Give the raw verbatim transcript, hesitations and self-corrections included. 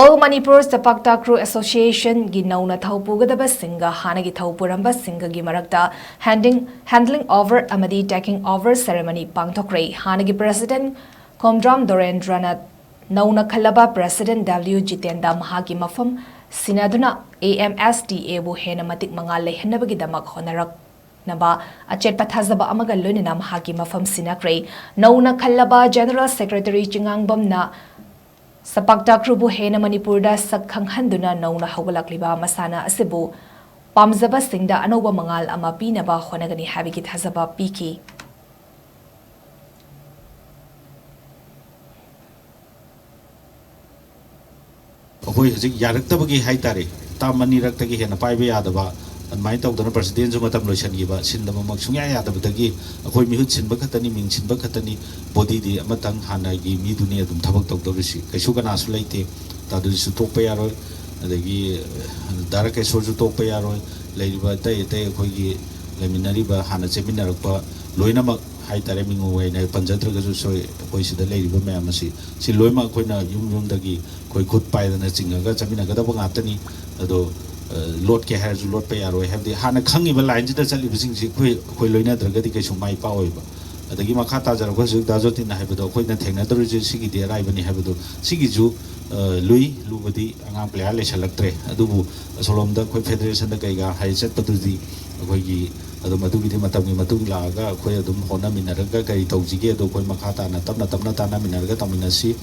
All Manipur Sapaktakru Association ꯒꯤ ꯅꯧꯅ ꯊꯧ ꯄꯨꯒꯗꯕꯁꯤꯡꯒ ꯍꯥꯟꯅꯒꯤ ꯊꯧ ꯄꯨꯔꯝꯕꯁꯤꯡꯒꯒꯤ ꯃꯔꯛꯇ handing, handling over ꯑꯃꯗꯤ taking over ceremony ꯄꯥꯡꯊꯣꯛꯈ꯭ꯔꯦ꯫ ꯍꯥꯟꯅꯒꯤ president ꯈꯣꯝꯗ꯭ꯔꯥꯝ ꯗꯣꯔꯦꯟꯗ꯭ꯔꯅ ꯅꯧꯅ ꯈꯜꯂꯕ president W ꯖꯤꯇꯦꯟꯗ ꯃꯍꯥꯛꯀꯤ ꯃꯐꯝ ꯁꯤꯟꯅꯗꯨꯅ A M S T A ꯕꯨ ꯍꯦꯟꯅ ꯃꯇꯤꯛ ꯃꯉꯥꯜ ꯂꯩꯍꯟꯅꯕꯒꯤꯗꯃꯛ ꯍꯣꯠꯅꯔꯛꯅꯕ ꯑꯆꯦꯠꯄ ꯊꯥꯖꯕ ꯑꯃꯒ ꯂꯣꯏꯅꯅ ꯃꯍꯥꯛꯀꯤ ꯃꯐꯝ ꯁꯤꯟꯅꯈ꯭ꯔꯦ꯫ ꯅꯧꯅ ꯈꯜꯂꯕ General Secretary ꯆꯤꯉꯥꯡꯕꯝꯅ ꯁꯄꯥꯛꯇꯥꯀ꯭ꯔꯨꯕꯨ ꯍꯦꯟꯅ ꯃꯅꯤꯄꯨꯔꯗ ꯁꯛ ꯈꯪꯍꯟꯗꯨꯅ ꯅꯧꯅ ꯍꯧꯒꯠꯂꯛꯂꯤꯕ ꯃꯁꯥꯟꯅ ꯑꯁꯤꯕꯨ ꯄꯥꯝꯖꯕꯁꯤꯡꯗ ꯑꯅꯧꯕ ꯃꯉꯥꯜ ꯑꯃ ꯄꯤꯅꯕ ꯍꯣꯠꯅꯒꯅꯤ ꯍꯥꯏꯕꯒꯤ ꯊꯥꯖꯕ ꯄꯤꯈꯤ꯫ ꯑꯩꯈꯣꯏ ꯍꯧꯖꯤꯛ ꯌꯥꯔꯛꯇꯕꯒꯤ ꯍꯥꯏ ꯇꯥꯔꯦ, term ꯑꯅꯤꯔꯛꯇꯒꯤ ꯍꯦꯟꯅ ꯄꯥꯏꯕ ꯌꯥꯗꯕ, ꯑꯗꯨꯃꯥꯏꯅ ꯇꯧꯗꯅ presidentꯁꯨ ꯃꯇꯝ ꯂꯣꯏꯁꯤꯟꯈꯤꯕ, ꯁꯤꯟꯗꯕꯃꯛ ꯁꯨꯡꯌꯥ ꯌꯥꯗꯕꯗꯒꯤ ꯑꯩꯈꯣꯏ ꯃꯤꯍꯨꯠ ꯁꯤꯟꯕ ꯈꯛꯇꯅꯤ, ꯃꯤꯡ ꯁꯤꯟꯕ ꯈꯛꯇꯅꯤ, bodyꯗꯤ ꯑꯃꯇꯪ ꯍꯥꯟꯅꯒꯤ ꯃꯤꯗꯨꯅꯤ ꯑꯗꯨꯝ ꯊꯕꯛ ꯇꯧꯗꯧꯔꯤꯁꯤ꯫ ꯀꯩꯁꯨ ꯀꯅꯥꯁꯨ ꯂꯩꯇꯦ꯫ ꯇꯥꯗꯨꯔꯤꯁꯨ ꯇꯣꯛꯄ ꯌꯥꯔꯣꯏ, ꯑꯗꯒꯤ ꯗꯥ ꯔꯥꯀꯦꯁꯣꯔꯁꯨ ꯇꯣꯛꯄ ꯌꯥꯔꯣꯏ, ꯂꯩꯔꯤꯕ ꯑꯇꯩ ꯑꯇꯩ ꯑꯩꯈꯣꯏꯒꯤ ꯂꯩꯃꯤꯟꯅꯔꯤꯕ ꯍꯥꯟꯅ ꯆꯦꯟꯃꯤꯟꯅꯔꯛꯄ ꯂꯣꯏꯅꯃꯛ ꯍꯥꯏ ꯇꯥꯔꯦ, ꯃꯤꯡ ꯑꯣꯏꯅ ꯄꯟꯖꯗ꯭ꯔꯒꯁꯨ ꯁꯣꯏ-, ꯑꯩꯈꯣꯏ ꯁꯤꯗ ꯂꯩꯔꯤꯕ ꯃꯌꯥꯝ ꯑꯁꯤ, ꯁꯤ ꯂꯣꯏꯅꯃꯛ ꯑꯩꯈꯣꯏꯅ ꯌꯨꯝ ꯌꯨꯝꯗꯒꯤ ꯑꯩꯈꯣꯏ ꯈꯨꯠ ꯄꯥꯏꯗꯅ ꯆꯤꯡꯉꯒ ꯆꯠꯃꯤꯟꯅꯒꯗꯕ ꯉꯥꯛꯇꯅꯤ꯫ ꯑꯗꯣ, ꯑ, ꯂꯣꯠꯀꯦ ꯍꯥꯏꯔꯁꯨ ꯂꯣꯠꯄ ꯌꯥꯔꯣꯏ, ꯍꯥꯏꯕꯗꯤ ꯍꯥꯟꯅ ꯈꯪꯉꯤꯕ lineꯁꯤꯗ ꯆꯠꯂꯤꯕꯁꯤꯡꯁꯤ ꯑꯩꯈꯣꯏ, ꯑꯩꯈꯣꯏ ꯂꯣꯏꯅꯗ꯭ꯔꯒꯗꯤ ꯀꯩꯁꯨ ꯃꯥꯏ ꯄꯥꯛꯑꯣꯏꯕ꯫ ꯑꯗꯒꯤ ꯃꯈꯥ ꯇꯥꯖꯔꯛꯄ ꯍꯧꯖꯤꯛ ꯗꯥ ꯖꯣꯇꯤꯟꯅ ꯍꯥꯏꯕꯗꯣ ꯑꯩꯈꯣꯏꯅ ꯊꯦꯡꯅꯗꯧꯔꯤꯁꯦ ꯁꯤꯒꯤꯗꯤ ꯑꯔꯥꯏꯕꯅꯤ ꯍꯥꯏꯕꯗꯣ, ꯁꯤꯒꯤꯁꯨ, ꯑ, ꯂꯨꯏ, ꯂꯨꯕꯗꯤ ꯑꯉꯥꯡ player ꯂꯩꯁꯜꯂꯛꯇ꯭ꯔꯦ꯫ ꯑꯗꯨꯕꯨ ꯑꯁꯣꯝꯂꯣꯝꯗ ꯑꯩꯈꯣꯏ federationꯗ ꯀꯩꯒ ꯍꯥꯏ ꯆꯠꯄꯗꯨꯗꯤ ꯑꯩꯈꯣꯏꯒꯤ ꯑꯗꯨꯝ ꯑꯗꯨꯒꯤꯗꯤ ꯃꯇꯝꯒꯤ ꯃꯇꯨꯡ ꯂꯥꯛꯑꯒ ꯑꯩꯈꯣꯏ ꯑꯗꯨꯝ ꯍꯣꯠꯅꯃꯤꯟꯅꯔꯒ ꯀꯔꯤ ꯇꯧꯁꯤꯒꯦ ꯑꯗꯣ ꯑꯩꯈꯣꯏ ꯃꯈꯥ ꯇꯥꯅ ꯇꯞꯅ ꯇꯞꯅ ꯇꯥꯟꯅꯃꯤꯟꯅꯔꯒ ꯇꯧꯃꯤꯟꯅꯁꯤ꯫